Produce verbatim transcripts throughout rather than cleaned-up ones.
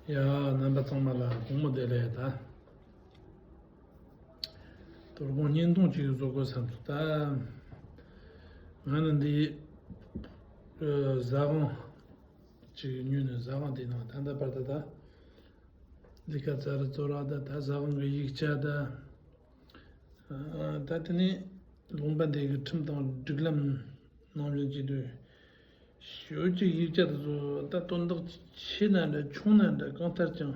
ཡ། རྣམ་པ་ཚང་མ་ལ་དགོང་མོ་བདེ་ལེགས། ད་དོ་དགོང་བརྙན་ཐུང་ཅིག་བཟོ་དགོས་བསམ་སོང་། ད་ང་ནི་འདི་ཨ་ཟ་ཁང་ཅིག་ཉོས་ནས། ཟ་ཁང་དེ་ནང་ད་ལྟ་བར་དུ་ད་ལས་ཀ་ཙ་རི་ཙོ་ར། ད་ད་ཟ་ཁང་གི་ཡིག་ཆ། ད་ཨ་ད་དེ་ནས་ལུང་པ་འདི་གི་ཁྲིམས་དང་སྒྲིག་ལམ་ནང་བཞིན་བྱེད་དུས། ཞོལ་གྱི་ཡིག་ཆ་དེ་ཚོ་ད་དོན་དག་ཆེ་ན་འདྲ་ཆུང་ན་འདྲ། གང་ལྟར་ཀྱང་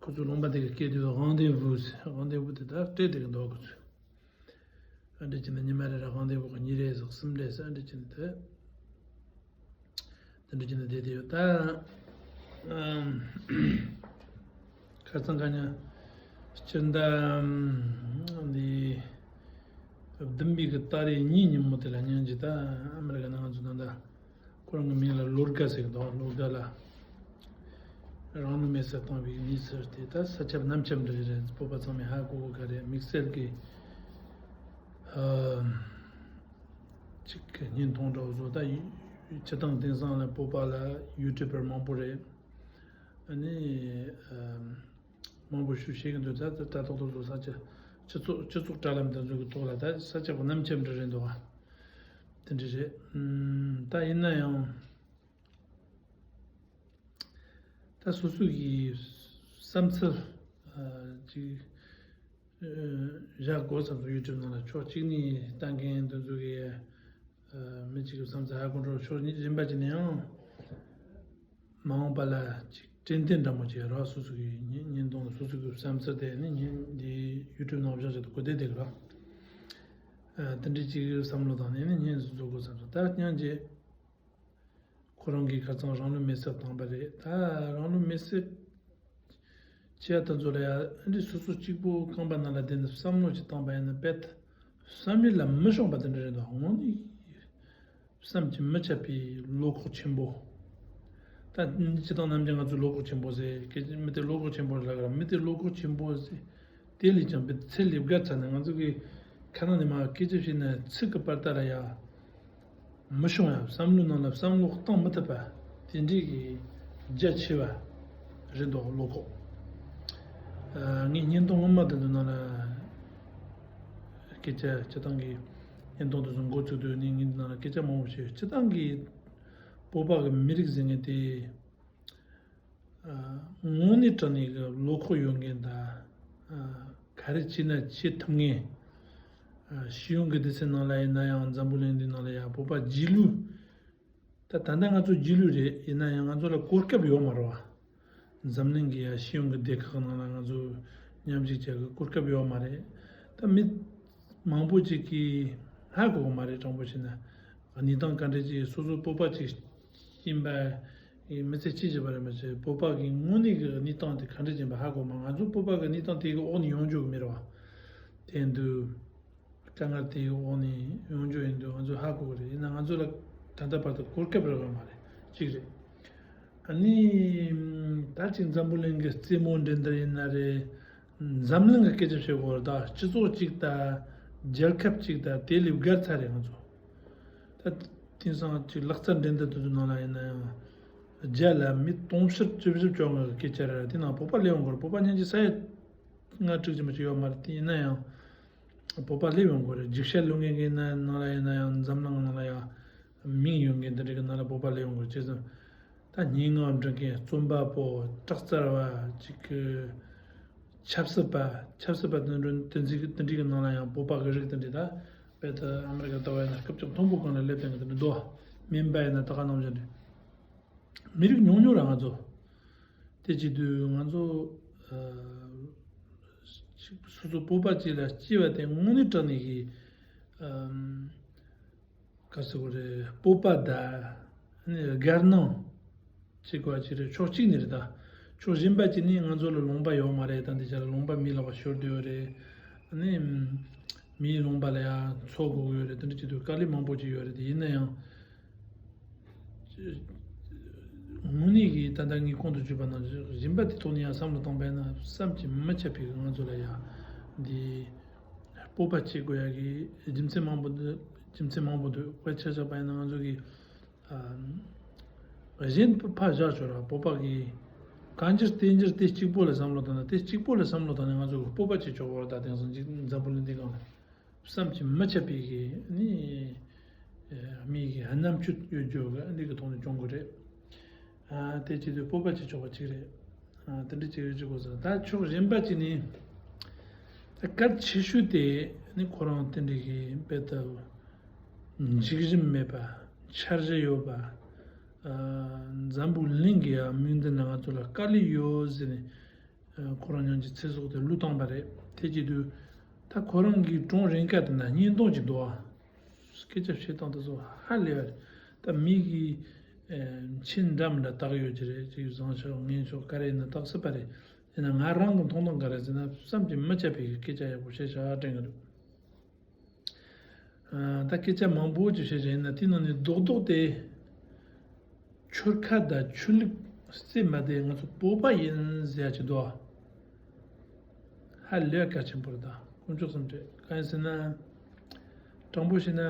ཁོ་ཚོ་ལུང་པ་དེ་གི་སྐད་དུ་rendez-vous ཟེར། rendez-vous དེ་ད་སྤྲད་དེ་གི་འདུག་ཁོ་ཚོས། ཨ་འདྲ་བྱས་ན་ཉི་མ་རེ་རེ་rendez-vous གི་གཉིས་རེ་ཟིག་གསུམ་རེ་ཟིག་ཨ་འདྲ་བྱས་ནས་ད། དེ་འདྲ་བྱས་ནས་བསྡད་དེ་ཡོད། ད་ཨམ་ཁ་སང་ག་ཉིན་སྤྱི་ཟླ་ཨམ་འདི་བདུན་པའི་གི་ཏ་རིག་གཉིས་ཉིན་མོ་དེ་ལ་ཉིན་གཅིག་ད་ཨ་མི་རི་ཀ་ནང་ང་ཚོ་ད་ལྟ་ཁོ་རང་གི་མིང་ལ་ལོ་དགའ་ཟེར་གི་འདུག་ལོ་དགའ་ལ་རང་ལུས་མེར་སྲེག་བཏང་བའི་གནས་ཚུལ་དེ། ད་ས་ཁྱབ་གནམ་ཁྱབ་འདྲ་རེད། སྤོབས་པ་ཚང་མས་ཧ་གོ་གི་ག་རེད། དམིགས་བསལ་གྱི་ཨམ་ཅིག་བརྙན་ཐུང་འདྲ་བོ་བཟོ། ད་ཡུ་སྤྱིར་བཏང་དེང་སང་ལ་བོད་པ་ལ་ཡུ་ཊུབ་པར་མང་པོ་རེད། ཨ་ནི་ཨམ་མང་པོ་ཞིག་བཤད་གི་འདུག་ད་ད་ད་ཐོག་ཏུ་བཟོ་ས་ཆ་སྤྱི་ཚོགས་སྤྱི་ཚོགས་དྲ་ལམ་དེ་ཚོ་གི་ཐོག་ལ་ད་ས་ཆ་གནམ་ཁྱབ་འདྲ་རེད་འདུག་ག་དེ་འདྲ་རེད། ཨམ་ད་ཡིན་ན་ཡང་ད་སོ་སོ་གི་བསམ་ཚུལ་ཨ་ཅིག་ཨ་བཞག་དགོས་བསམ་སོང་། ཡུ་ཊུབ་ནང་ལ་ཕྱོགས་གཅིག་ནས་ལྟ་མཁན་དེ་ཚོ་གི་ཨ་མི་གཅིག་གི་བསམ་ཚུལ་ཧ་གོ་འགྲོ། ཕྱོགས་གཉིས་གཞན་པ་ཅིག་ནས་ཡང་མ་འོངས་པ་ལ་ཅིག་དྲན་རྟེན་འདྲ་མོ་ཅིག་རག་སོ་སོ་གི་བརྙན་བརྙན་ཐུང་ལ་སོ་སོ་གི་བསམ་ཚུལ་དེ་ནི་བརྙན་འདི་ཡུ་ཊུབ་ནང་བཞག་བཞག་ཏུ་གོ་བདེ་བདེ་གི་ར། ཨ་དེ་འདྲའི་ཅིག་བསམ་བློ་བཏང་ནས་ནི་བརྙན་བཟོ་དགོས་བསམ་སོང་། ད་སྙིང་རྗེ། ཁོ་རང་གིས་ཁ་སང་རང་ལུས་མེར་སྲེག་བཏང་པ་རེད། ད་རང་ལུས་མེར་སྲེག་བྱས་དེ་ཚོ་ལ་ཡ་ཨ་འདྲ་སོ་སོ་གཅིག་པུ་རྐང་པ་ནང་ལ་བསྡད་ནས་བསམ་བློ་ཅིག་བཏང་པ་ཡིན་ན་རྦད་བསམ་ཡུལ་ལ་མི་ཤོང་པ་དེ་འདྲ་རེད་འདུག་དངོས་གནས་བསམ་གྱིས་མི་ཁྱབ་པའི་བློ་ཁོག་ཆེན་པོ། ད་སྤྱིར་བཏང་ནམ་རྒྱུན་ང་ཚོས་བློ་ཁོག་ཆེན་པོ་ཟེར་གི། མི་དེ་བློ་ཁོག་ཆེན་པོ་རེད་ལབ་གི་ར། མི་དེ་བློ་ཁོག་ཆེན་པོ་ཟེར། དེ་ལས་ཀྱང་བི་ཚེ་ལས་བརྒལ་ཚར་ནས་ང་ཚོ་གི་ཁ་ནང་ནས་མར་སྐད་ཆ་བཤད་ན་ཚིག་གི་བར་ཐག་ལ་ཡ་མི་ཤོང་ཡ། བསམ་བློའི་ནང་ལ་བསམ་བློ་གཏོང་མི་ཐུབ་པ་དེ་འདྲའི་གི་རྒྱ་ཆེ་བ་རེད་འདུག་བློ་ཁོག་ཨ་ངས་བརྙན་ཐུང་སྔོན་མ་དེ་ཚོ་ནང་ལ་སྐད་ཆ་སྤྱིར་བཏང་གི་བརྙན་ཐུང་དེ་ཚོ་འགོ་བཙུགས་དུས་ནས་ངས་འདི་ནང་ལ་སྐད་ཆ་མང་པོ་བཤད་ཡོད། སྤྱིར་བཏང་གི་བོད་པ་གི་མི་རིགས་ཟེར་མཁན་དེ། ཨ་དངོས་གནས་དྲང་གནས་ཀྱི་བློ་ཁོག་ཡོད་མཁན་དང་། ཨ་ག་རེ་བྱས་ན་བྱེད་ཐུབ་མཁན། ཨ་ཤེས་ཡོན་གྱི་སྡེ་ཚན་ནང་ལ་ཡིན་ན་ཡང་། འཛམ་བུ་གླིང་འདི་ནང་ལ་ཡང་བོད་པ་རྗེས་ལུས། ད་ད་ལྟ་ང་ཚོ་རྗེས་ལུས་རེད། ཡིན་ན་ཡང་ང་ཚོ་ལ་གོ་སྐབས་ཡོད་མ་རེད་བ། འཛམ་གླིང་གི་ཡ་ཤེས་ཡོན་གྱི་སྡེ་ཁག་ནང་ལ་ང་ཚོ་མཉམ་ཞུགས་བྱེད་ཀྱི་གོ་སྐབས་ཡོད་མ་རེད། ད་མི་མང་པོ་ཅིག་གིས་ཧ་གོ་གི་མ་རེད། དྲང་པོ་བཤད་ན་གནས་སྟངས་ག་འདྲ་ཅིག་སོ་སོ་བོད་པ་ཅིག་ཡིན་པ་ཡི་མི་ཚེ་གཅིག་བྱས་པ་རེད་མ་གཏོགས། བོད་པ་གི་དངོས་གནས་ཀྱི་གནས་སྟངས་དེ་ག་འདྲ་ཅིག་ཡིན་པ་ཧ་གོ་མ། ང་ཚོ་བོད་པ་གི་གནས་སྟངས་དེ་གི་འོག་ནས་ཡོང་རྒྱུ་གི་མི་རེད་བ། དེ་ཡིན་དུས། དཀའ་ངལ་དེའི་འོག་ནས་ཡོང་རྒྱུ་ཡིན་དུས་ང་ཚོས་ཧ་གོ་གི་རེད། ཡིན་ན་ང་ཚོ་ལ་ད་ལྟ་བར་དུ་གོ་སྐབས་རག་ཡོད་མ་རེད། གཅིག་རེད། ཨ་ནི་ད་ཅིག་འཛམ་བུ་གླིང་གི་རྩེད་མོ་འགྲན་བསྡུར་ཡིན་ན་རེད། འཛམ་གླིང་གི་སྐད་ཆ་བཤད་དགོས་རེད། ད་སྤྱི་ཚོགས་གཅིག་དང་རྒྱལ་ཁབ་གཅིག་དང་དེ་ལས་བརྒལ་ཚར་རེད་ང་ཚོ། ད་དེང་སང་ཅིག་ལག་རྩལ་འགྲན་བསྡུར་དེ་ཚོ་ནང་ལ་ཡིན་ན་ཡང་རྒྱ་ལ་མི་དུང་ཕྱུར་བཅུ་བཞི་བཅོ་ལྔ་གི་སྐད་ཆ་རེད། དེ་ནང་བོད་པ་སླེབས་ཡོང་གི་རེད། བོད་པ་སྙིང་རྗེ་ས་ཡ་ལྔ་དྲུག་ཅིག་མ་གཏོགས་ཡོད་མ་རེད། དེ་ཡིན་ན་ཡང་། བོད་པ་སླེབས་ཡོང་གི་རེད། རྒྱུག་ཤར་སློང་མཁན་གྱི་ནང་ནང་ལ་ཡིན་ན་ཡང་། འཛམ་གླིང་ནང་ལ་ཡང་མིང་ཡོད་མཁན་དེ་འདྲ་གི་ནང་ལ་བོད་པ་སླེབས་ཡོང་གི་རེད། བྱས་ཙང་ད་སྙན་ངག་འབྲི་མཁན། རྩོམ་པ་པོ། སྐྲ་རྩེད་པ། ཅིག་གི་ཆབ་སྲིད་པ། ཆབ་སྲིད་པ་དེ་འདྲ་དེ་འཛིག་དེ་འདྲ་གི་ནང་ལ་ཡང་བོད་པ་གི་རིགས་དེ་འདྲ། ད་དཔེ་ད་ཨ་མི་རི་ཀ་ལྟ་བ་ཡིན་ན་སྐུ་ཕྱོགས་མཐོན་པོ་སྒང་ལ་སླེབས་བསྡད་མཁན་དེ་འདྲ་འདུག་སྨན་པ་ཡིན་ན་ད་ག་ནང་བཞིན་རེད། མི་རིགས་ཉུང་ཉུང་ར་ང་ཚོ། དེ་བྱེད་དུས་ང་ཚོ་ཨ་སོ་སོ་བོད་པ་གཅིག་ལ་སྐྱེས་པ་དེ་དངོས་གནས་དྲང་གནས་ཀྱི་ཨམ་ག་ཟེར་དགོས་རེད། སྤོབས་པ་དང་ནི་དགའ་སྣང་བྱེད་དགོས་པ་ཅིག་རེད། ཕྱོགས་གཅིག་ནས་རེད། ད་ཕྱོགས་གཞན་པ་ཅིག་ནས་ང་ཚོ་ལ་ལུང་པ་ཡོད་མ་རེད། ད་འདི་ཆ་ལ་ལུང་པ་མི་ལག་པ་ཤོར་བསྡད་ཡོད་རེད། ཨ་ནི་མིའི་ལུང་པ་ལ་ཡང་འཚོ་དགོས་ཀྱི་ཡོད་རེད། དེ་འདྲ་བྱེད་དུས་དཀའ་ལས་མང་པོ་ཅིག་ཡོད་རེད། དེ་ཡིན་ན་ཡང་། དངོས་གནས་ཀྱི་ད་ལྟ་ངས་གོང་དུ་བརྗོད་པ་ནང་བཞིན་པ་དེ་ཐོག་ནས་ཡང་བསམ་བློ་བཏང་པ་ཡིན་ན། བསམ་གྱིས་མི་ཁྱབ་པའི་ང་ཚོ་ལ་ཡང་འདི་སྤོབས་པ་སྐྱེ་དགོས་ཡ་གི་རྒྱུ་མཚན་མང་པོ་འདུག་རྒྱུ་མཚན་མང་པོ་འདུག་དཔེ་ཆ་བཞག་པ་ཡིན་ན་ང་ཚོ་གི་ཨ་གཞན་ཕར་བཞག་ཆོག་ར། བོད་པ་གི་ གང་ཅིར་བསྟན་འགྱུར་དེ་གཅིག་པོ་ལ་བསམ་བློ་བཏང་ན། དེ་གཅིག་པོ་ལ་བསམ་བློ་བཏང་ན་ང་ཚོ་གི་སྤོབས་པ་ཆེ་ཆོག་པར་ད་དེང་སང་འཛམ་བུ་གླིང་འདི་སྒང་ལ་བསམ་གྱིས་མི་ཁྱབ་པའི་གི་ནི་མི་གི་རྣམ་དཔྱོད་ཡོད་རྒྱུ་གི་འདི་གི་ཐོག་ནས་སྐྱོང་དགོས་རེད། དེ་བྱེད་དུས་སྤོབས་པ་ཆེ་ཆོག་པ་གཅིག་རེད། དེ་འདྲ་བྱེད་ཡོད་ཅིག་གོ་ཟེར། ད་ཕྱོགས་གཞན་པ་གཅིག་ནས་ད་གལ་ཆེ་ཤོས་དེ་ནི་ཁོ་རང་དེ་འདྲ་གི་དཔེ་ལྟ་བུ་འཇིགས་རིམ་མེད་པ། འཆར་གཞི་ཡོད་པ། འཛམ་བུ་གླིང་གི་ཡང་མིག་མདུན་ལ་ང་ཚོ་ལ་དཀའ་ལས་ཡོད་ཟེར་ནས་ཁོ་རང་ཉིད་ཀྱི་ཚེ་སྲོག་དེ་བློས་བཏང་པ་རེད། དེ་བྱེད་དུས་ད་ཁོ་རང་གི་གྲོངས་རན་ཁ་དེ་ན་བརྙན་ཐུང་ཅིག་འདུག་ཨ། སྐད་ཆ་བཤད་སྟངས་དེ་ཚོ་ཧ་ལས་པ་རེད། ད་མི་གི་མཆན་འདྲ་མི་འདྲ་བཏགས་ཡོད་ཀྱི་རེད། ཅིག་བཟང་ཕྱོགས་ངན་ཕྱོགས་ག་རེ་ཡིན་ན་བཏགས་སྲིད་པ་རེད། ཡིན་ན་ང་རང་གི་མཐོང་སྟངས་ག་རེ་ཟེར་ན་བསམ་གྱིས་མི་ཁྱབ་པའི་སྐད་ཆ་ཡག་པོ་བཤད་ཤག་དྲན་གི་འདུག་ད་སྐད་ཆ་མང་པོ་ཅིག་བཤད་བཞིན་ཡིན་ན་དེའི་ནང་ནས་རྡོག་རྡོག་དེ་ཆོལ་ཁ་དང་ཆོས་ལུགས་རྩིས་མ་དེ་ང་ཚོ་བོད་པ་ཡིན་ཟེར་ཡ་ཅིག་འདུག་ཧ་ལས་གལ་ཆེན་པོ་རེད། ད་དཀོན་མཆོག་གསུམ་འདྲེ་གང་ཡིན་ཟེར་ན། དྲང་པོ་བཤད་ན་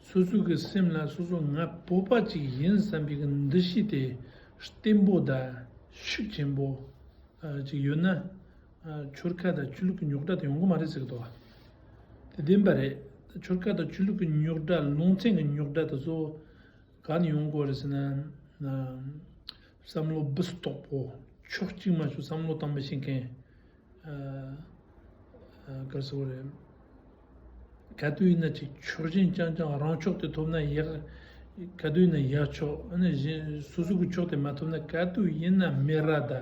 སོ་སོ་གི་སེམས་ལ་སོ་སོ་ང་བོད་པ་ཅིག་ཡིན་བསམ་པའི་གི་འདུ་ཤེས་དེ་བརྟན་པོ་དང་ཤུགས་ཆེན་པོ་ཅིག་ཡོད་ན། ཆོལ་ཁ་དང་ཆོས་ལུགས་ཀྱི་རྙོག་དྲ་དེ་ཡོང་གི་མ་རེད་ཟེར་གི་འདུག་བ། དེ་བདེན་པ་རེད། ཆོལ་ཁ་དང་ཆོས་ལུགས་ཀྱི་རྙོག་དྲ་ལུང་ཚན་གྱི་རྙོག་དྲ་དེ་ཚོ་ག་ནས་ཡོང་གི་རེད་ཟེར་ན། བསམ་བློ་སྦུ་སུ་དོག་པོ། ཕྱོགས་གཅིག་མ་ཞུ་བསམ་བློ་བཏང་མི་ཤེས་མཁན། ག་རེ་ཟེར་དགོས་རེད། ག་དུས་ཡིན་ན་ཅིག་ཕྱོགས་ཞེན་རྐྱང་རྐྱང་རང་ཕྱོགས་དེ་ཐོབ་ན་ཡག་ག་དུས་ཡིན་ན་ཡག་ཕྱོགས། ཨ་ནི་གཞན་སོ་སོ་གི་ཕྱོགས་དེ་མ་ཐོབ་ན་ག་དུས་ཡིན་ན་མི་ར་ད་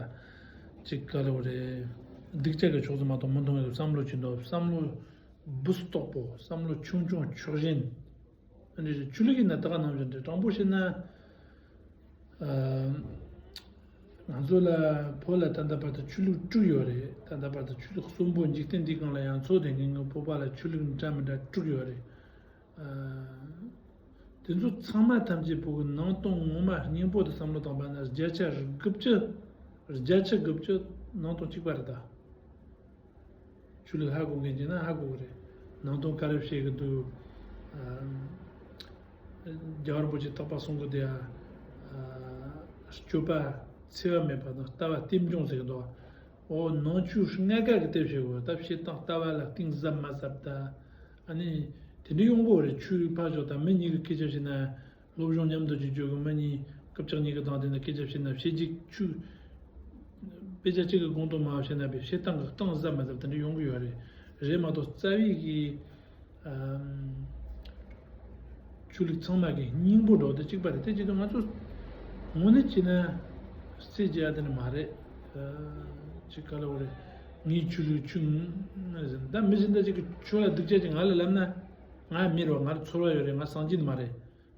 ཅིག་ག་རེ་དགོས་རེད། སྡུག་ཅག་གི་ཕྱོགས་སུ་མ་གཏོགས་མི་མཐོང་བའི་བསམ་བློ་ཅིག་འདུག་བསམ་བློ་སྦུ་སུ་དོག་པོ། བསམ་བློ་ཆུང་ཆུང་ཕྱོགས་ཞེན། ཨ་ནི་ཆོས་ལུགས་ཡིན་ན་ད་ག་ནང་བཞིན་རེད། དྲང་པོ་བཤད་ན། ང་ཚོ་ལ་བོད་ལ་ད་ལྟ་བར་དུ་ཆོས་ལུགས་དྲུག་ཡོད་རེད། ད་ལྟ་བར་དུ་ཆོས་ལུགས་གསུམ་པོ་འཇིག་རྟེན་འདིའི་སྒང་ལ་ཡང་འཚོ་བསྡད་མཁན་གྱི་བོད་པ་ལ་ཆོས་ལུགས་འདྲ་མི་འདྲ་དྲུག་ཡོད་རེད། དེ་ཚོ་ཚང་མ་ཐམས་ཅད་བོད་ཀྱི་ནང་དོན་ངོ་མ་སྙིང་པོ་དེ་བསམ་བློ་བཏང་པ་ན་བརྒྱ་ཆ་དགུ་བཅུ། བརྒྱ་ཆ་དགུ་བཅུ་ནང་དོན་གཅིག་པ་རེད་ད། ཆོས་ལུགས་ཧ་གོ་མཁན་གྱིས་ན་ཧ་གོ་གི་རེད། ནང་དོན་ག་རེ་བཤད་གི་འདུག་རྒྱལ་བ་རིན་པོ་ཆེ་རྟག་པར་གསུང་གི་འདུག་ཡ། སྤྱོད་པ་འཚེ་བ་མེད་པ་དང་ལྟ་བ་རྟེན་འབྱུང་ཟེར་གི་འདུག་འོ་ནང་ཆོས་ལྔ་ཀ་གི་དེ་བཤད་གོ། ད་བཤད་སྟངས་ལྟ་བ་ལ་གཏིང་ཟབ་མ་ཟབ་ད། ཨ་ནི་དེ་འདྲ་ཡོང་གི་རེད། ཆོས་ཕར་ཞོག་ད་མི་གཉིས་ཀྱི་སྐད་ཆ་བཤད་ན། སློབ་སྦྱོང་མཉམ་དུ་བྱེད་རྒྱུ་གི་མི་གཉིས་སྐབས་ཆག་གཉིས་ཀྱི་སྟེང་དེ་ནས་སྐད་ཆ་བཤད་ན་བཤད་རྒྱུ་ཆུ། དཔེ་ཆ་གཅིག་གི་དགོངས་དོན་མ་བཤད་ན་བའི་བཤད་སྟངས་ཀྱི་སྟངས་ཟབ་མ་ཟབ་དེ་འདྲ་ཡོང་གི་ཡོད་རེད། རེད་མ་གཏོགས་རྩ་བའི་གི་ཆོས་ལུགས་ཚང་མ་གི་སྙིང་པོ་འགྲོ་དེ་གཅིག་པ་རེད། དེ་བྱེད་དུས་ང་ཚོ་དངོས་གནས་བྱས་ན་རྩེད་རྒྱག་དེ་ནི་མ་རེད། ཅིག་ག་ལ་བ་རེད། ངའི་ཆོས་ལུགས་ཆུང་ཟིན་ད་མི་གཞན་ད་ཅིག་གི་ཆོས་ལ་སྡུག་ཅག་ཅིག་ང་ལ་ལབ་ན་ང་མི་རེད་བ། ང་ལ་ཚོར་བ་ཡོད་རེད། ང་སངས་རྒྱས་ནི་མ་རེད།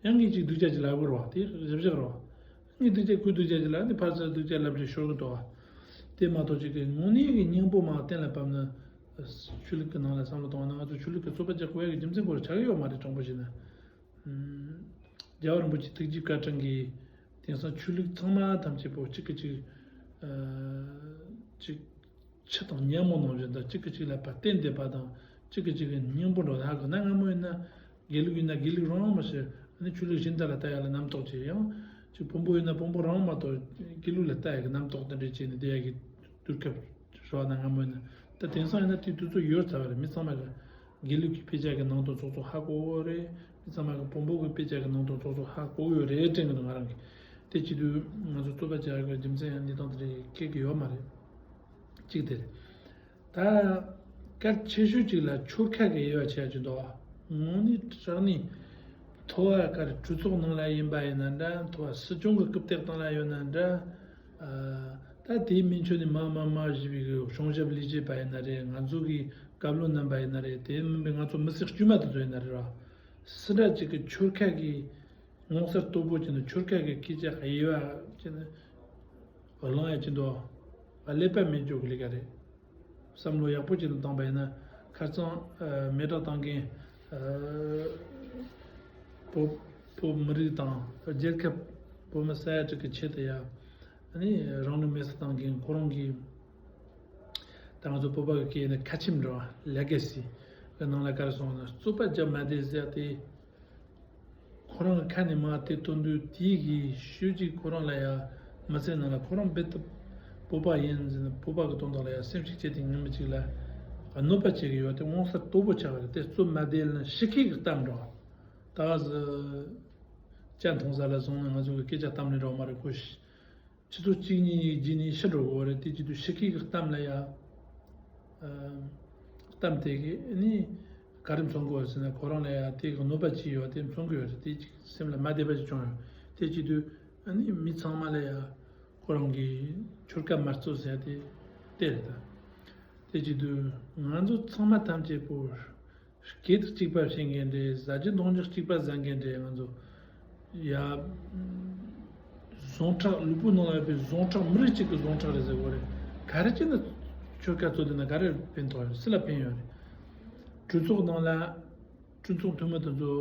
ཡང་ངས་ཅིག་སྡུག་ཅག་ཅིག་ལབ་དགོས་རེད་བ། དེ་རེ་བཞག་རེད་བ། ངས་སྡུག་ཅག་ཁོས་སྡུག་ཅག་ཅིག་ལབ་ནས་ཕར་ཚུར་སྡུག་ཅག་ལབ་རེས་ཤོར་གི་འདུག་བ། དེ་མ་གཏོགས་ཅིག་གི་དངོས་གནས་ཀྱི་སྙིང་པོ་མ་གཏན་ལ་ཕབ་ན། ཆོས་ལུགས་ཀྱི་ནང་ལ་བསམ་བློ་གཏོང་བ་ན་ང་ཚོ་ཆོས་ལུགས་ཀྱི་རྩོད་པ་རྒྱག་དགོས་ཡ་གི་རྒྱུ་མཚན་སྐོར་ཆགས་ཀྱི་ཡོད་མ་རེད། དྲང་པོ་བཤད་ན། རྒྱལ་བ་རིན་པོ་ཆེ་ཐུགས་རྗེ་བཀའ་དྲིན་གྱིས་དེང་སང་ཆོས་ལུགས་ཚང་མ་ཐམས་ཅད་པོ་གཅིག་གིས་གཅིག་གཅིག་ཆུ་དང་ཉ་མོ་ནང་བཞིན་དང་གཅིག་གིས་གཅིག་ལ་བརྟེན་བསྡད་པ་དང་གཅིག་གིས་གཅིག་གི་སྙིང་པོ་འགྲོ་ཧ་གོ་ན། སྔ་མོ་ཡིན་ན་དགེ་ལུགས་ཡིན་ན་དགེ་ལུགས་རང་རང་མ་ཤེས། ཨ་ནི་ཆོས་ལུགས་གཞན་དག་ལ་ལྟ་ཡ་ལ་རྣམ་རྟོག་བྱེད། ཡང་ཅིག་བོན་པོ་ཡིན་ན་བོན་པོ་རང་མ་གཏོགས་དགེ་ལུགས་ལ་ལྟ་ཡ་གི་རྣམ་རྟོག་དེ་འདྲས་བྱས་ནས་བསྡད་ཡ་གི་དུས་སྐབས་རེད་བ། ན་སྔ་མོ་ཡིན་ན་ད་དེང་སང་ཡིན་ན་དེ་དུས་ཚོད་ཡོལ་ཚར་བ་རེད། མི་ཚང་མ་གི་དགེ་ལུགས་ཀྱི་དཔེ་ཆ་གི་ནང་དོན་ཚོགས་ཚོགས་ཧ་གོ་གི་ཡོད་རེད། མི་ཚང་མ་གི་བོན་པོ་གི་དཔེ་ཆ་གི་ནང་དོན་ཚོགས་ཚོགས་ཧ་གོ་གི་ཡོད་རེད་དྲན་གི་འདུག་ང་རང་གི། དེ་བྱེད་དུས་ང་ཚོ་རྩོད་པ་རྒྱག་གི་རྒྱུ་མཚན་ཡང་གནས་སྟངས་དེ་འདྲ་སྐྱེ་གི་ཡོད་མ་རེད། གཅིག་དེ་རེད། ད་གལ་ཆེ་ཤོས་གཅིག་ལ་ཆོལ་ཁ་གི་དབྱེ་བ་ཕྱེ་ཡ་གཅིག་འདུག་དངོས་གནས་དྲང་གནས་ཐོ་བ་ག་རེ་གྲོས་ཚོགས་ནང་ལ་ཡིན་པ་ཡིན་ན་འདྲ། ཐོ་བ་སྲིད་སྐྱོང་གི་རྐུབ་སྟེགས་སྟེང་ལ་ཡོད་ན་འདྲ། ད་དེའི་མིན་ཆོད་ནས་མ་མ་མ་ཞེས་པའི་གཞུང་ཞབས་ལས་བྱེད་པ་ཡིན་ན་རེད། ང་ཚོ་གི་བཀའ་བློན་རྣམ་པ་ཡིན་ན་རེད། དེ་མིན་པའི་ང་ཚོ་མི་སེར་དཀྱུས་མ་དེ་ཚོ་ཡིན་ན་རེད་བ། སུ་འདྲ་ཅིག་གི་ཆོལ་ཁ་གི་ངོ་མཚར་སྟོབས་པོ་ཅན་དུ་ཆོལ་ཁ་གི་སྐད་ཆ་དབྱེ་བ་ཅན་གླེང་ཡ་ཅན་དུ་ཀླད་པ་མེད་འཇོག་གི་ལས་ཀ་རེད། བསམ་བློ་ཡག་པོ་ཅན་དུ་བཏང་པ་ཡིན་ན་ཁ་རྩང་མེ་སྲེག་བཏང་མཁན་བོད་བོད་མི་རིགས་དང་རྒྱལ་ཁབ་བོད་མི་ས་ཡ་དྲུག་གི་ཆེད་དུ་ཡ་ཨ་ནི་རང་ལུས་མེར་སྲེག་བཏང་མཁན་ཁོ་རང་གི་ད་ང་ཚོ་བོད་པ་གི་སྐད་ཡིན་ན་ཁ་ཆེམས་འདྲ་བ་ལེ་ག་སི་གི་ནང་ལ་ག་རེ་གསུངས་ན་རྩོད་པ་རྒྱབ་མ་བསྡད་ཟེར་ཏེ། ཁོ་རང་གི་ཁ་ནས་མར་དེ་ཐོན་དུས་དེའི་གི་ཤུལ་གཅིག་ཁོ་རང་ལ་ཡ་མི་ཚེ་ནང་ལ་ཁོ་རང་འབད་ཐབས་ བོད་པ་ཡིན་ཟེར་ན་བོད་པ་གི་དོན་དག་ལ་ཡང་སེམས་ཤུགས་བསྐྱེད་དེ་ཉིན་མི་གཅིག་ལ་གནོད་པ་བྱེད་ཀྱི་ཡོད་དེ་མངོན་གསལ་དོད་པོ་ཆགས་པ་རེད། དེ་ཚོ་མ་བདེ་ལ་ཕྱི་ཁའི་གི་གཏམ་འགྲོ། ད་ག་ཟི་ཅན་མཐོང་ས་ལ་སོང་ན་ང་ཚོ་གི་སྐད་ཆ་གཏམ་ལས་འགྲོ་མ་རེད་གོ་ཤི། ཆུ་ཚོད་གཅིག་གཉིས་རྗེས་ནས་ཤི་འགྲོ་གི་རེད། དེ་བྱེད་དུས་ཕྱི་ཁའི་གི་གཏམ་ལ་ཡ། ཨ། གཏམ་དེ་གི་ནི་ག་རེ་མཚོན་གི་ཡོད་ཟེར་ན་ཁོ་རང་ལ་ཡ་དེ་གི་གནོད་པ་ཅི་ཡོད་དེ་མཚོན་གི་ཡོད་རེད། དེ་ཅིག་སེམས་ལ་མ་བདེ་བ་ཅིག་བྱུང་ཡོད། དེ་བྱེད་དུས་ཨ་ནི་མི་ཚང་མ་ལ་ཡ་ཁོ་རང་གི་ཆོལ་ཁ་དམར་གསོད་ཟེར་དེ་དེ་རེད་ད། དེ་བྱེད་དུས་ང་ཚོ་ཚང་མ་ཐམས་ཅད་པོ། སྐད་གཅིག་པ་བཤད་མཁན་འདྲ། ཟ་རྒྱུ་འཐུང་རྒྱུ་གཅིག་པ་ཟ་མཁན་འདྲ། ང་ཚོ་ཡ། ཟུངས་ཁྲག་ལུས་པོའི་ནང་ལ་ཡོད་པའི་ཟུངས་ཁྲག་མི་རིགས་གཅིག་གི་ཟུངས་ཁྲག་རེད་ཟེར་གོ་རེད། ག་རེ་བྱས་ན་ཆོལ་ཁ་གཙོ་དེ་ན་ག་རེ་ཕན་ཐོགས་ཡོད་རེད། སུ་ལ་ཕན་ཡོད་རེད། གྲོས་ཚོགས་ནང་ལ་གྲོས་ཚོགས་འཐུས་མི་དེ་ཚོ་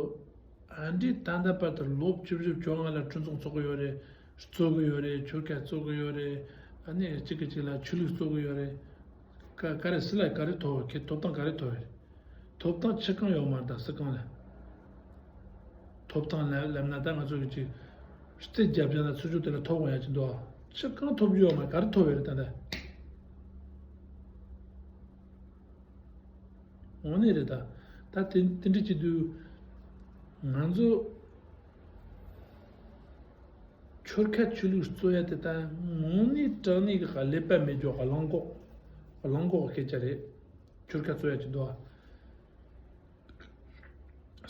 ཨ་འདྲས་ད་ལྟ་བར་དུ་ལོ་བཅུ་བཞི་བཅོ་ལྔ་ལ་གྲོས་ཚོགས་ཚོགས་གི་ཡོད་རེད། རྩོད་གི་ཡོད་རེད། ཆོལ་ཁ་རྩོད་གི་ཡོད་རེད། ཨ་ནི་གཅིག་གིས་གཅིག་ལ་ཆོས་ལུགས་རྩོད་གི་ཡོད་རེད། ཀ་ཀ་རེ་སུ་ལ་ག་རེ་ཐོབ་ཁྱེད་ཐོབ་ཐང་ག་རེ་ཐོབ་རེད། ཐོབ་ཐང་ཕྱི་གང་ཡོད་མ་རེད་ད་སུ་གང་ལ། ཐོབ་ཐང་ལ་ལབ་ན་ད་ང་ཚོ་གི་ཅིག་རྩེ་རྒྱབ་བྱ་ན་ཚུར་ཕྱོགས་དེ་ལ་ཐོབ་དགོས་ཡ་ཅིག་འདུག་ཕྱི་གང་ཐོབ་རྒྱུ་ཡོད་མ་རེད། ག་རེ་ཐོབ་ཡོད་རེད་ད་ལྟ། འོ་ནི་རེད་ད། ད་དེ་དེ་འདྲ་བྱེད་དུས་ང་ཚོ་ཆོལ་ཁ་ཆོས་ལུགས་རྩོད་ཡ་དེ་ད་དངོས་གནས་དྲང་གནས་ཀྱི་ཀླད་པ་མེད་རྒྱུ་གླང་གོག་གླང་གོག་སྐད་ཆ་རེད། ཆོལ་ཁ་རྩོད་ཡ་ཅིག་འདུག་ཨ།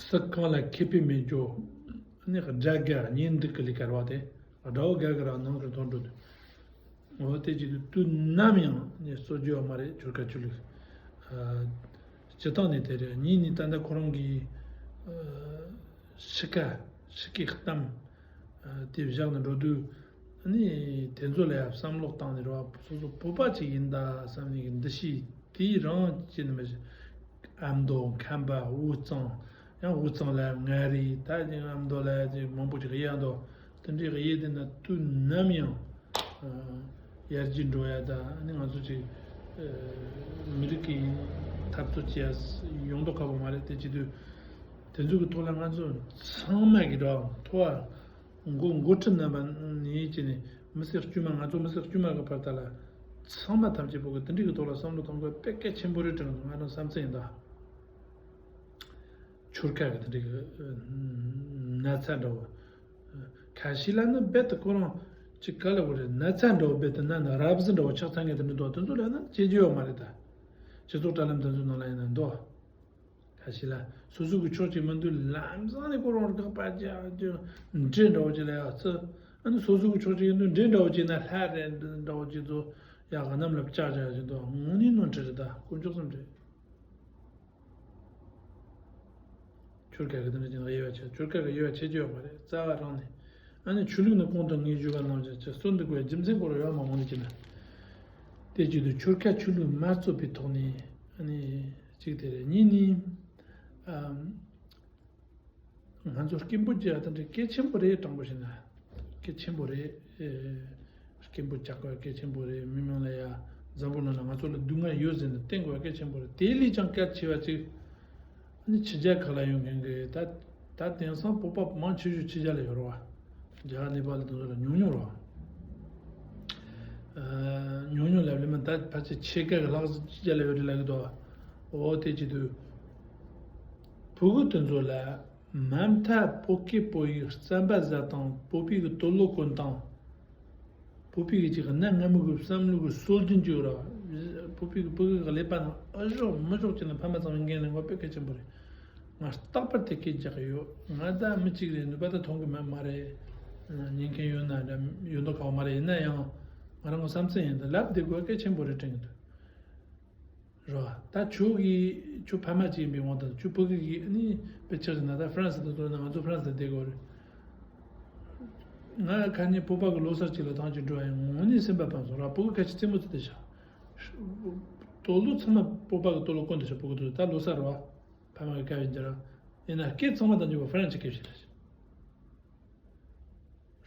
སུ་གང་ལ་ཁེ་ཕན་མེད་རྒྱུ། ནི་དགྲ་དགའ་གཉེན་སྡུག་གི་ལས་ཀ་རེད་བ་དེ། དགྲ་བོ་དགའ་གི་ར་ནང་གི་མཐོང་འགྲོ་དུས། འོ་དེ་བྱེད་དུས་དུས་ནམ་ཡང་ནི་རྩོད་རྒྱུ་ཡོད་མ་རེད། ཆོལ་ཁ་ཆོས་ལུགས། ཨ། སྤྱི་བཏང་ནས་དེ་རེད། གཉིས་ནི་ད་ལྟ་ཁོ་རང་གི་ཨ། ཕྱི་ཁ་ཕྱི་ཁའི་གཏམ། ཨ། དེ་བཞག་ནས་འགྲོ་དུས་ནི་དེ་ཚོ་ལ་ཡང་བསམ་བློ་བཏང་ནས་རེད་བ། སོ་སོ་བོད་པ་ཅིག་ཡིན་ད་བསམ་ནས་འདུ་ཤེས་དེ་རང་བྱས་ནས་མི་ཤེས། ཨ་མདོ་ཁམས་པ་དབུས་གཙང་། ཡང་དབུས་གཙང་ལ་མངའ་རིས། ད་ཅིག་ཨ་མདོ་ལ་ཅིག་མང་པོ་ཅིག་གཡས་མདོ། དེ་འདྲའི་གཡས་དེ་ན་དུས་ནམ་ཡང་ཨ་ཡར་རྒྱས་འགྲོ་ཡ་ད་ནི་ང་ཚོ་ཅིག་ཨ་མི་རིགས་ཀྱི་འཐབ་རྩོད་བྱེད་ཡ་ཡོང་མདོག་ཁ་པོ་མ་རེད། དེ་བྱེད་དུས་དེ་ཚོ་གི་ཐོག་ལ་ང་ཚོ་ཚང་མ་གི་འགྲོ་ཐོག་འགོ་འགོ་ཁྲིད་རྣམ་པ་ནས་བྱས་ནས་མི་སེར་དཀྱུས་མ་ང་ཚོ་མི་སེར་དཀྱུས་མ་གི་བར་ཐག་ལ་ཚང་མ་ཐམས་ཅད་པོ་གི་དེ་འདྲའི་གི་ཐོག་ལ་བསམ་བློ་གཏོང་དགོས་དཔེ་གལ་ཆེན་པོ་རེད་དྲན་ང་རང་བསམ་ཚུལ་ཡིན་ད། ཆོལ་ཁ་གི་དེ་འདྲའི་གི་ན་ཚ་འདྲ་བོ། ཁ་ཤས་ལ་ནི་རྦད་དེ་ཁོ་རང་ཅིག་ག་ལ་བོ་རེད། ན་ཚ་འདྲ་བོ་རྦད་དེ་ན་ནི་རབ་གཟི་འདྲ་བོ་ཆགས་ཚར་མཁན་དེ་འདྲ་འདུག་དེ་ཚོ་ལ་ན་བྱེད་རྒྱུ་ཡོད་མ་རེད་ད། སྤྱི་ཚོགས་དྲ་ལམ་དེ་ཚོ་ནང་ལ་ཡིན་ན་འདུག་ཁ་ཤས་ལ་སོ་སོ་གི་ཕྱོགས་གཅིག་མི་འདུག་ལམ་སང་ནས་ཁོ་རང་དགག་པ་རྒྱག་རྒྱུ་འདྲེ་འདྲ་བོ་ཅིག་ལ་ཡ་བརྩི། ཨ་ནི་སོ་སོ་གི་ཕྱོགས་གཅིག་ཡིན་དུས་འདྲེ་འདྲ་བོ་ཅིག་ན་ལྷ་རེད་འདྲ་བོ་ཅིག་ཚོ་ཡ་ག་རྣམས་ལ་བཅག་བྱ་བཞིན་དུ་དངོས་གནས་ནོར་འཁྲུལ་རེད་ད་དཀོན་མཆོག་གསུམ་རེད། ཆོལ་ཁ་གི་དེ་འདྲ་ཅིག་ན་དབྱེ་བ་ཕྱེ་ཆོལ་ཁ་གི་དབྱེ་བ་ཕྱེ་རྒྱུ་ཡོད་མ་རེད་རྩ་བ་རང་ནས། ཨ་ནི་ཆོས་ལུགས་ནི་གོང་དུ་ངས་ཞུས་པ་ནང་བཞིན་ཅིག་གསོན་འདུག་པའི་རྒྱུ་མཚན་སྐོར་ཡོད་མ་འོང་ནས་ཅི་ན། དེ་བྱེད་དུས་ཆོལ་ཁ་ཆོས་ལུགས་མ་རྩོད་པའི་ཐོག་ནས་ཨ་ནི་གཅིག་དེ་རེད། གཉིས་ནི། ཨམ། ང་ཚོ་སྐད་འབོད་བྱེད་ཡ་དེ་འདྲ་གལ་ཆེན་པོ་རེད། དྲང་པོ་བཤད་ན་གལ་ཆེན་པོ་རེད། ཨེ། སྐད་འབོད་རྒྱག་དགོས་གལ་ཆེན་པོ་རེད། མི་མང་ལ་ཡ་འཛམ་བུ་གླིང་ལ་ང་ཚོ་ལ་སྡུག་བསྔལ་ཡོད་ཟེར་ནས་བསྟན་དགོས་གལ་ཆེན་པོ་རེད། དེ་ལས་ཀྱང་གལ་ཆེ་བ་གཅིག་ནི་ཕྱི་རྒྱལ་ཁག་ལ་ཡོད་མཁན་གྱི་ད་ད་དེང་སང་བོད་པ་མང་ཆེ་ཤོས་ཕྱི་རྒྱལ་ལ་ཡོད་རེད་བ། རྒྱ་གར་ནེ་པཱལ་དེ་ཚོ་ལ་ཉུང་ཉུང་རེད་བ། ཨ། ཉུང་ཉུང་ལབ་ལེ་མིན་ད་ཕལ་ཆེར་ཕྱེད་ཀ་གི་ལྷག་ཙམ་ཕྱི་རྒྱལ་ལ་ཡོད་རེད་ལབ་ཀྱི་འདུག་འོ་དེ་བྱེད་དུས་ཕྲུ་གུ་དེ་ཚོ་ལ་མ་མཐའ་བོད་སྐད་བོད་ཡིག་རྩམ་པ་ཟ་དང་བོད་པའི་གི་དུག་ལོག་གོན་སྟངས། བོད་པའི་གི་ཅིག་གནའ་སྔ་མོ་གི་བསམ་བློ་གི་སྲོལ་རྒྱུན་ཅིག་ཡོད་ར། བོད་པའི་གི་ཕྲུ་གུ་གི་ཀླད་པ་ནང་ཨ་ཞོག་མི་ཞོག་ཅིག་ནས་ཕ་མ་ཚང་མས་འགན་ལེན་དགོས་དཔེ་གལ་ཆེན་པོ་རེད། ང་རྟག་པར་དེ་སྐད་རྒྱག་གི་ཡོད། ང་ད་མི་གཅིག་རེད་ནུས་པ་ད་ཐོན་གི་མེད་མ་རེད། ཉན་མཁན་ཡོད་ན་འདྲ་ཡོད་མདོག་ཁ་པོ་མ་རེད། ཡིན་ན་ཡང་ང་རང་གི་བསམ་ཚུལ་ཡིན་ད་ལབ་བསྡད་དགོས་གལ་ཆེན་པོ་རེད་དྲན་གི་འདུག་རོ། ད་ཁྱོད་ཀྱིས་ཁྱོད་ཕ་མ་གཅིག་ཡིན་པའི་དབང་དུ་ཁྱོད་ཕྲུ་གུ་གིས་ནི་དཔེ་ཆ་ཟིན་ན་ད་ཧྥ་རན་སི་དུ་འགྲོ་ན་ང་ཚོ་ཧྥ་རན་སི་དུ་བསྡད་དགོས་རེད། ང་ཁ་ཉིན་བོད་པ་གི་ལོ་གསར་གཅིག་ལ་ཐང་ཆེན་འགྲོ་ཡ་ཡིན། དངོས་གནས་སེམས་པ་ཕམ་སོང་ར། ཕྲུ་གུ་ཁ་ཆེ་རྩེད་མོ་རྩེ་བསྡད་ཤག་སྟོད་ལུགས་ཚང་མ་བོད་པ་གི་སྟོད་ལུགས་གོན་བསྡད་ཤག་ཕྲུ་གུ་དེ་ད་ལོ་གསར་རེད་བ། ཕ་མ་གི་སྐད་ཡིན་གྱི་ར། ཡིན་ན་སྐད་ཚང་མ་དང་མཉམ་པོ་ཧྥ་རན་སི་སྐད་བཤད་ར།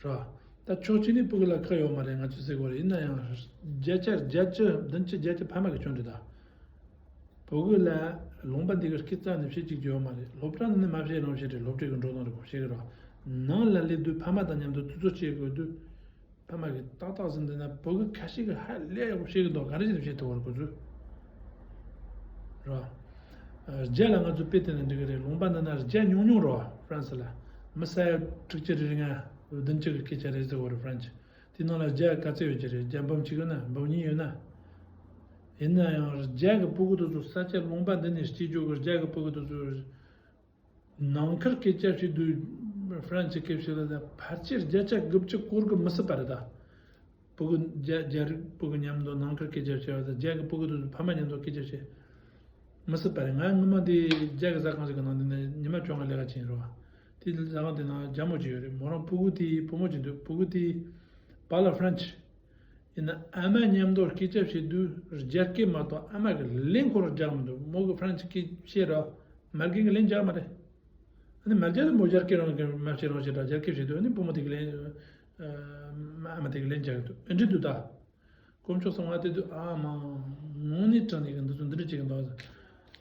ར། ད་ཕྱོགས་གཅིག་ནས་ཕྲུ་གུ་ལ་ཁག་ཡོད་མ་རེད། ང་ཚོས་ཟེར་དགོས་རེད། ཡིན་ན་ཡང་བརྒྱ་ཆ་བརྒྱད་ཅུ་བདུན་ཅུ་བརྒྱད་ཅུ་ཕ་མ་གི་སྐྱོན་རེད་ད། ཕྲུ་གུ་ལ་ལུང་པ་འདི་གི་སྐད་རྩ་ནས་བཤད་ཅིག་ཡོད་མ་རེད། སློབ་གྲྭ་ནས་མ་བཤད་རང་བཤད་རེད། སློབ་གྲྭའི་གི་འགྲོ་སྟངས་རེད་གོ་བཤད་གི་ར། ནང་ལ་སླེབས་དུས་ཕ་མ་དང་མཉམ་དུ་དུས་ཚོད་བྱེད་དགོས་དུས། ཕ་མ་གིས་ཏག་ཏག་ཟིན་འདི་ན་བུ་གུ་ཁ་ཤས་ཀྱིས་ཧ་ལས་ཡག་པོ་བཤད་གི་འདུག་ག་རེ་བྱས་ནས་བཤད་ཐུབ་བར་ཁོ་ཚོས། རོ། རྒྱ་ལ་ང་ཚོ་དཔེ་བལྟས་ན་འགྲིག་གི་རེད། ལུང་པ་འདི་ན་རྒྱ་ཉུང་ཉུང་རོ། ཧྥ་རན་སི་ལ་མི་ས་ཡ་དྲུག་ཅུ་རེ་ལྔ་བདུན་ཅུ་གི་སྐད་ཆ་རེད་ཟེར་བ་རེད། ཧྥ་རན་སི། དེའི་ནང་ལ་རྒྱ་ག་ཚད་ཡོད་ཀྱི་རེད། རྒྱ་འབུམ་གཅིག་ཡོད་ན་འབུམ་གཉིས་ཡོད་ན། ཡིན་ན་ཡང་རྒྱ་གི་ཕྲུ་གུ་དེ་ཚོ་ས་ཆ་ལུང་པ་འདི་ནས་སྐྱེས་རྒྱུ་གི་རྒྱ་གི་ཕྲུ་གུ་དེ་ཚོ་ནང་ཁུལ་སྐད་ཆ་བཤད་དུས་ཧྥ་རན་སི་སྐད་བཤད་ལ་ད་ཕལ་ཆེར་བརྒྱ་ཆ་དགུ་བཅུ་སྐོར་གི་མི་སྲིད་པ་རེད་ད། ཕྲུ་གུ་རྒྱ་རྒྱ་རིགས་ཕྲུ་གུ་མཉམ་དུ་ནང་ཁུལ་སྐད་ཆ་བཤད་པ་དང་རྒྱ་གི་ཕྲུ་གུ་དེ་ཚོ་ཕ་མ་མཉམ་དུ་སྐད་ཆ་བཤད་མི་སྲིད་པ་རེད། ང་སྔོན་མ་འདི་རྒྱ་གི་ཟ་ཁང་ཞིག་གི་ནང་འདི་ནས་ཉི་མ་བཅོ་ལྔ་ལས་ཀ་བྱས་ཡིན་རོ། དེ་ཟ་ཁང་དེ་ནང་རྒྱ་མོ་ཅིག་ཡོད་རེད། མོ་རང་ཕྲུ་གུ་དེའི་བུ་མོ་ཅིག་འདུག་ཕྲུ་གུ་དེའི་པཱ་ལགས་ཧྥ་རན་སི། ཡིན་ན་ཨ་མ་མཉམ་དུ་སྐད་ཆ་བཤད་དུས་རྒྱ་སྐད་མ་གཏོགས་ཨ་མ་གི་ལན་ཁོ་རང་རྒྱག་མི་འདུག་མོ་གི་ཧྥ་རན་སི་སྐད་བཤད་ར་མ་རྒན་གི་ལན་རྒྱག་མ་རེད། ཨ་ནི་མ་རྒྱག་ན་མོ་རྒྱ་སྐད་རང་གི་མ་བཤད་རང་བཤད་ར་རྒྱ་སྐད་བཤད་དུས་ཨ་ནི་བུ་མོ་དེ་གི་ལན་ཨ་མ་དེ་གི་ལན་རྒྱག་གི་འདུག་ཨེ་འདྲ་འདུག་ད། དཀོན་མཆོག་གསུམ་ང་དེ་དུས་ཨ་མ་དངོས་གནས་དྲང་གནས་ཀྱི་འདི་ཚོ་འདི་འདྲ་བྱེད་ཀྱི་འདུག་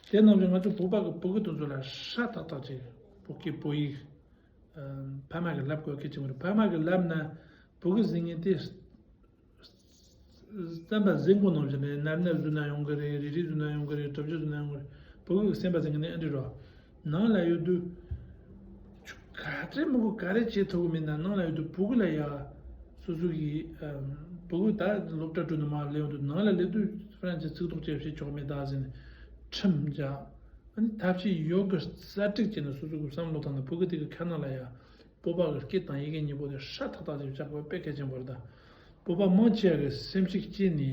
དེ་ནང་བཞིན་ང་ཚོ་བོད་པ་གི་ཕྲུ་གུ་དེ་ཚོ་ལ་ཧྲ་ཐག་ཐག་བྱེད། བོད་སྐད་བོད་ཡིག་ཕ་མ་གིས་བསླབ་དགོས་གལ་ཆེན་པོ་རེད། ཕ་མ་གིས་བསླབ་ན་ཕྲུ་གུ་ཟིན་ངེས་དེ། བསམ་པ་ཟིན་གོ་ནོ་བཞིན་རེད། ནར་ནར་བཟོས་ན་ཡོང་གི་རེད། རིལ་རིལ་བཟོས་ན་ཡོང་གི་རེད། གྲུབ་ཆ་བཟོས་ན་ཡོང་གི་རེད། ཕྲུ་གུ་གི་སེམས་པ་ཟིན་གི་ནི་ཨེ་འདྲ་རོ། ནང་ལ་ཡོད་དུས། ཆུ་ག་ཚད་མི་གོ་ག་རེ་བྱེད་ཐུབ་གི་མིན་ན་ནང་ལ་ཡོད་དུས་ཕྲུ་གུ་ལ་ཡ། སོ་སོ་གི་ཕྲུ་གུ་ད་སློབ་གྲྭ་གྲོལ་ནས་མར་སླེབས་ཡོང་དུས་ནང་ལ་སླེབས་དུས་ཧྥ་རན་སི་ཚིག་ཐོག་ཅེས་བྱེད་ཆོག་མེད་ད་ཟིན་ཁྲིམས་བཅའ། ཨ་ནི་ཐབས་ཤེས་ཡོད་གི་རྩལ་སྤྲུགས་བྱས་ནས་སོ་སོ་གི་བསམ་བློ་བཏང་ནས་ཕྲུ་གུ་དེ་གི་ཁ་ནང་ལ་ཡ། བོད་པ་གི་སྐད་དང་ཡི་གེ་གཉིས་པོ་དེ་ཧྲ་ཐག་ཐག་ཅིག་བཅག་དགོས་དཔེ་གལ་ཆེན་པོ་རེད་ད། བོད་པ་མང་ཆེ་བ་གི་སེམས་ཤུགས་སྐྱེས་ནས་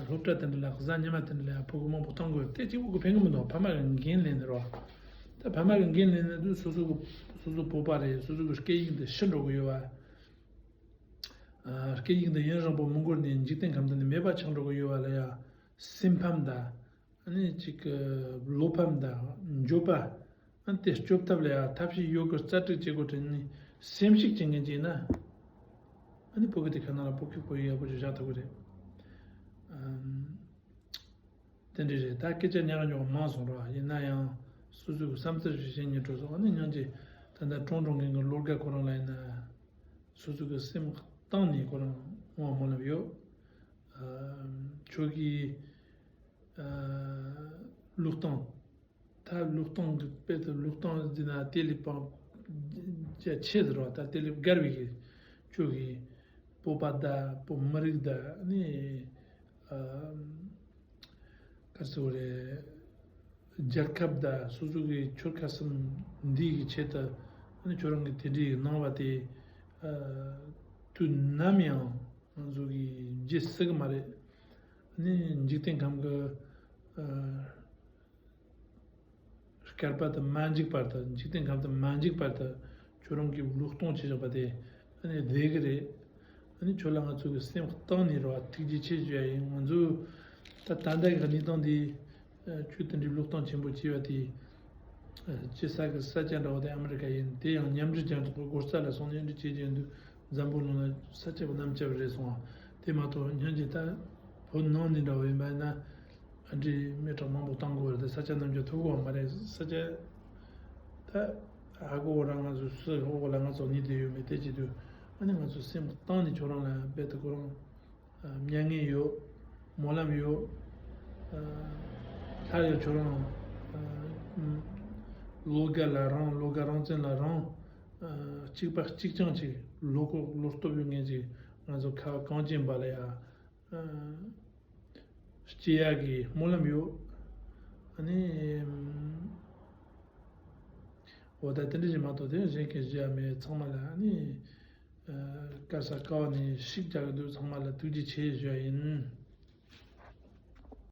སློབ་གྲྭ་དེ་འདྲ་ལ་གཟའ་ཉི་མ་དེ་འདྲ་ལ་ཕྲུ་གུ་མང་པོ་བཏང་དགོས་དེ་གཅིག་པོ་གི་ཕན་གི་མི་འདུག་ཕ་མ་གི་འགན་ལེན་ནས་རོ། ད་ཕ་མ་གི་འགན་ལེན་ནས་དུས་སོ་སོ་གི་སོ་སོ་བོད་པ་རེད། སོ་སོ་གི་སྐད་ཡིག་འདི་ཤི་འགྲོ་གི་ཡོད་བ། སྐད་ཡིག་འདི་ཡུན་རིང་པོ་མི་འགོར་ནས་འཇིག་རྟེན་ཁམས་འདི་ནས་མེད་པ་ཆགས་འགྲོ་གི་ཡོད་བ་ལ་ཡ། སེམས་ཕམ་དང་། ཨ་ནི་གཅིག་གི་བློ་ཕམ་དང་འགྱོད་པ། ཨ་ནི་དེ་སྐྱོབ་ཐབས་ལ་ཡང་ཐབས་ཤེས་ཡོད་དགུ་རྩལ་སྤྲུགས་བྱེད་དགོས་དྲན་ནས་སེམས་ཤུགས་ཅན་ངན་ཅིག་ན། ཨ་ནི་ཕྲུ་གུ་དེ་ཁ་ནང་ལ་ཕྲུ་གུ་ཕྲུ་གུ་ཡག་པོ་ཅིག་བཞག་ཐུབ་ཀྱི་རེད། ཨམ། དེ་འདྲ་རེད། ད་སྐད་ཆ་ཉག་ཉོག་མང་སོང་ར། ཡིན་ན་ཡང་སོ་སོའི་བསམ་ཚུལ་ཞིག་བཤད་སྙིང་བྲོ་སོང་། ཨ་ནི་སྙིང་རྗེ། ད་ལྟ་ཀྲུང་ཀྲུང་གི་གི་བློ་དགའ་ཁོ་རང་ལ་ཡིན་ན། སོ་སོ་གི་སེམས་གཏིང་ནས་ཁོ་རང་ངོ་མ་ལབ་ཡོད། ཨ། ཁྱོད་ཀྱིས། ཨ། ལུགས་སྟངས། ད་ལུགས་སྟངས་ཀྱི་དཔེ་དེ་ལུགས་སྟངས་འདི་ན་དེ་ལས་སྤང་རྒྱ་ཆེ་ཟེར་བ་ད་དེ་ལས་བརྒལ་བའི་གི་ཁྱོད་ཀྱིས་བོད་པ་དང་བོད་མི་རིགས་དང་ནི། ཨ། ག་ཟེར་བ་རེད། རྒྱལ་ཁབ་དང་སོ་སོ་གི་ཆོལ་ཁ་གསུམ་འདི་གི་ཆེད་དུ་ཨ་ནི་ཁྱོད་རང་གི་དེ་འདྲའི་གནང་བ་དེ། ཨ། དུས་ནམ་ཡང་ང་ཚོ་གི་བརྗེད་སྲིད་གི་མ་རེད། ཨ་ནི་འཇིག་རྟེན་ཁམས་ཀྱི། ཨ། བསྐལ་པ་དུ་མ་འཇིག་བར་དུ། འཇིག་རྟེན་ཁམས་དུ་མ་འཇིག་བར་དུ་ཁྱོད་རང་གི་ལུགས་སྟོང་བྱེད་བཞག་པ་དེ་ཨ་ནི་བདེ་གི་རེད། ཨ་ནི་ཁྱོད་ལ་ང་ཚོ་གི་སེམས་གཏིང་ནས་རོ་ཐུགས་རྗེ་ཆེ་ཞུ་ཡ་ཡིན། ང་ཚོ་ད་ད་ལྟ་གི་གནས་སྟངས་འདི་ཁྱོད་དེ་འདྲའི་ལུགས་སྟོང་ཆེན་པོ་བྱས་པ་དེ་ཅི་ས་གི་ས་ཆ་འདྲ་བོ་དེ་ཨ་མི་རི་ཀ་ཡིན། དེ་ཡང་མཉམ་འབྲེལ་རྒྱལ་ཚོགས་ཀྱི་སྒོ་རྩ་ལ་སོང་ནས་འདི་བྱེད་ཀྱི་འདུག་འཛམ་བུ་གླིང་ལ་ས་ཆ་བ་གནམ་ས་བ་རེད་སོང་བ། དེ་མ་གཏོགས་སྙིང་རྗེ་ད་བོད་ནང་ནས་འདྲ་བོ་ཡིན་པ་ཡིན་ན། ཨ་འདྲའི་མི་གྲངས་མང་པོ་བཏང་དགོས་རེད་དེ་ས་ཆ་ནམ་རྒྱུན་ཐུབ་ཀྱི་མ་རེད། ས་ཆ་ད་ཧ་གོ་རང་ང་ཚོ་སུ་ཧ་གོ་ལ་ང་ཚོ་ནི་དེ་ཡོད་མེད་དེ་བྱེད་དུས་ཨ་ནི་ང་ཚོ་སེམས་གཏིང་ནས་ཁྱོད་རང་ལ་རྦད་དེ་ཁོ་རང་མྱ་ངན་ཡོད། སྨོན་ལམ་ཡོད། སླར་ཡང་ཁྱོད་རང་བློ་དགའ་ལ་རང་བློ་དགའ་རང་བཙན་ལ་རང་གཅིག་པ་གཅིག་རྐྱང་ཅིག་བློ་ཁོག་བློ་སྟོབས་ཡོད་མཁན་ཅིག་ང་ཚོ་ཁ་བ་གངས་ཅན་པ་ལ་ཡ། སྐྱེ་ཡག་གི་སྨོན་ལམ་ཡོད། ཨ་ནི། འོ་ད་དེ་འདྲ་ཞིག་མ་གཏོགས་དེ་གཞན་གྱི་བཞག་མེད་ཚང་མ་ལ་ཨ་ནི། དཀར་ས་དཀར་བ་ནས་ཤིག་རྒྱག་གི་འདུག་ཚང་མ་ལ་ཐུགས་རྗེ་ཆེ་ཞུ་ཡ་ཡིན།